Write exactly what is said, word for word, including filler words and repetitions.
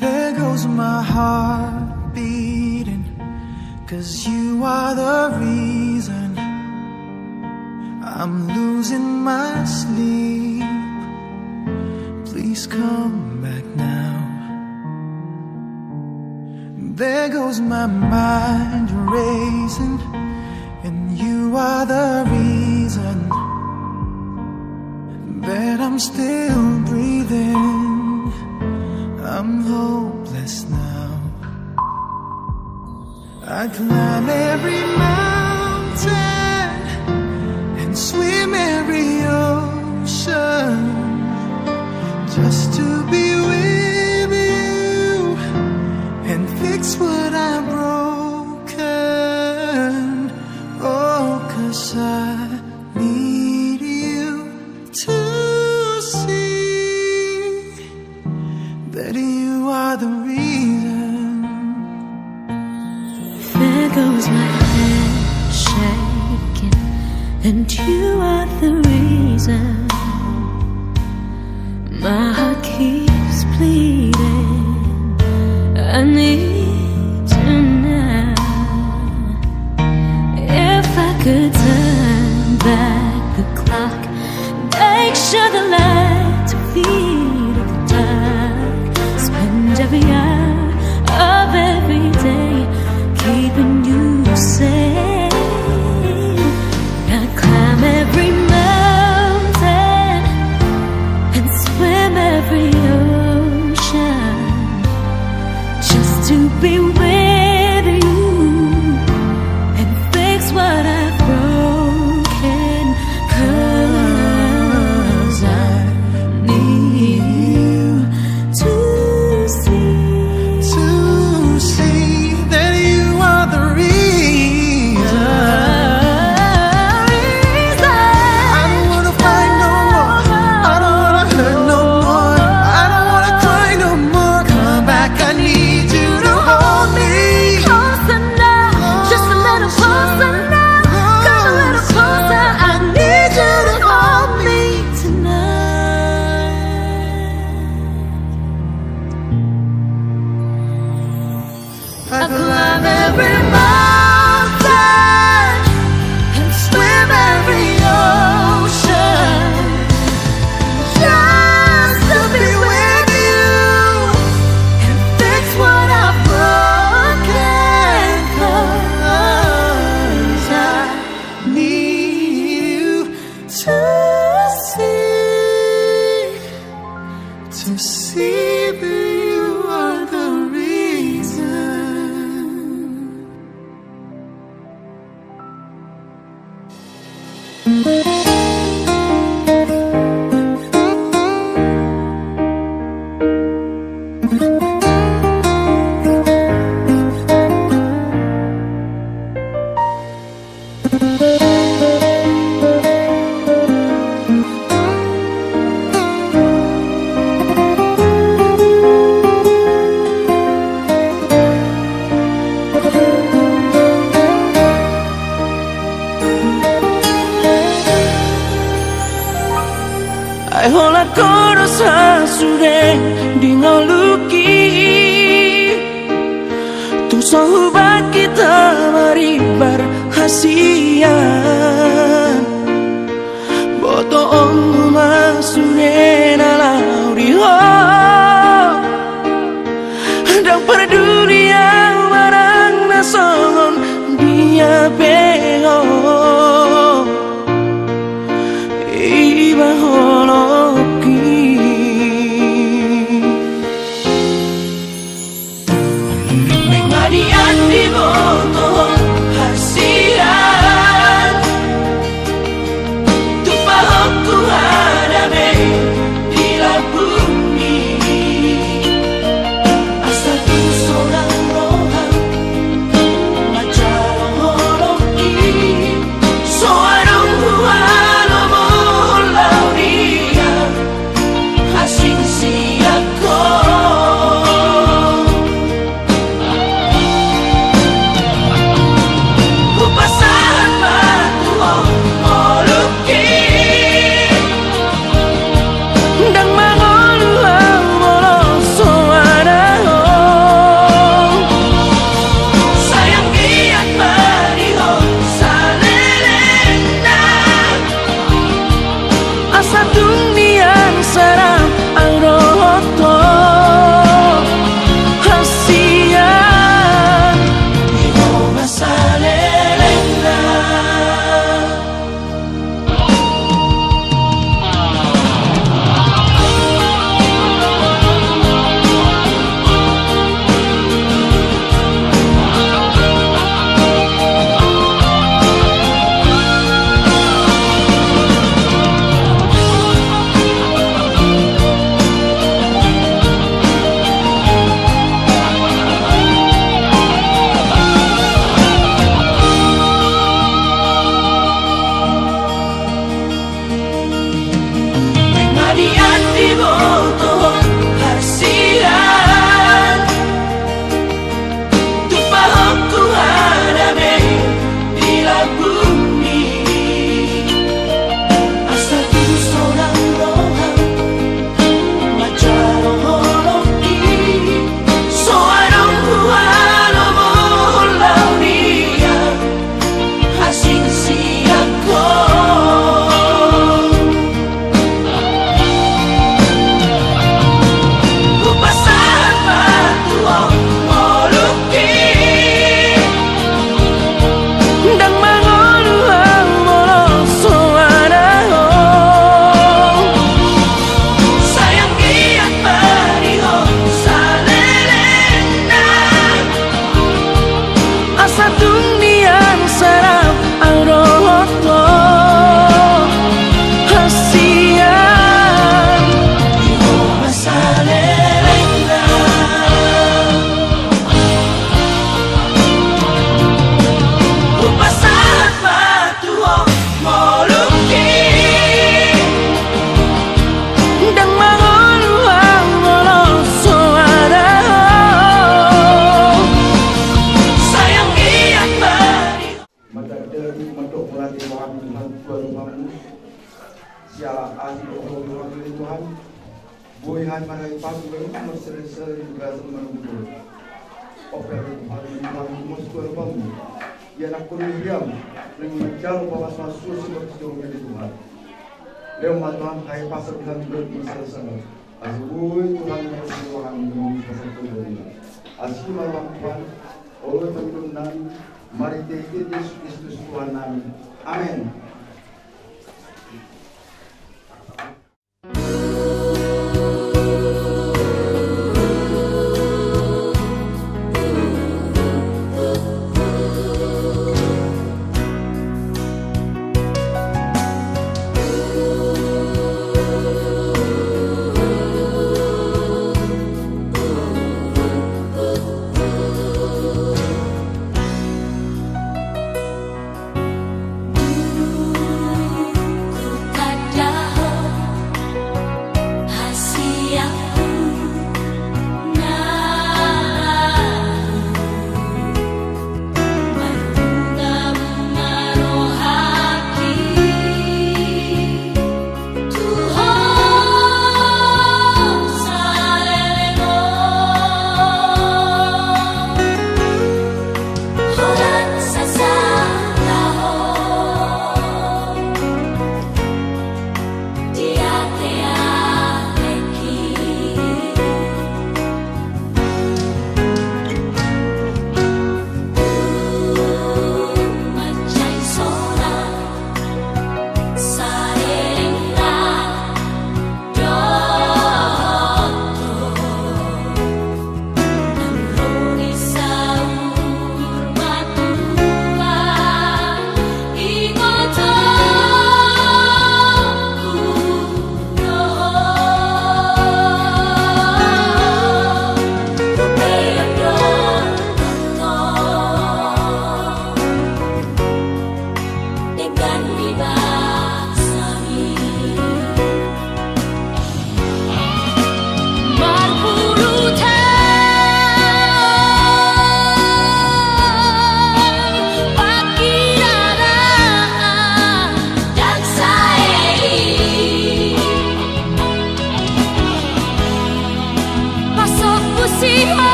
There goes my heart beating, 'cause you are the reason I'm losing my sleep. Please come back now. There goes my mind racing, and you are the reason that I'm still breathing. I'm hopeless now. I climb every mountain and swim every ocean just to be with you and fix what I've broken. Oh, 'cause I need you to see that you are the reason. There goes my head shaking, and you are the reason. My heart keeps bleeding. I need you now. If I could turn back the clock, make sure the light to feed the dark. Spend every hour of every day keeping you safe. I climb every mountain and swim every ocean just to be with you and fix what I've broken. 'Cause I need you to see, to see that you are the reason. I don't wanna fight no more. I don't wanna hurt no more. I don't wanna cry no more. Come back, I need you to hold me closer now. Just a little closer now. Come a little closer. I need you to hold me tonight. I climb every mountain and swim every ocean just to be with you and fix what I've broken. 'Cause I need you to see, to see that you are the reason. Ai holan ho do sasude di ngolungki. Tung so hubakit marimbar hasian. Botoonmu ma sude na laho di ho. Ndang parduli au manang na songon dia pe ho. Iba holongki. Mangaliat diboto hasian. Tupa ho tu hadabe di lambungmi. Asa tu sonang roham manjalo holongki. So Ai marhite pasu-pasu, marselasela di bagasan marhite. Ope Tuhan, Tuhan, mos Tuhan pamu. Ia nakon ni hiam, ring manjalo pamas masu si berkejong di Tuhan. Leo ma Tuhan, hite pasu-pasu di hami berkejong. Asa boi Tuhan, berkejong di hami, berkejong di hami. Asi ma Tuhan, olo pangidom nami, marhite Jesus Kristus Tuhan nami. Amen.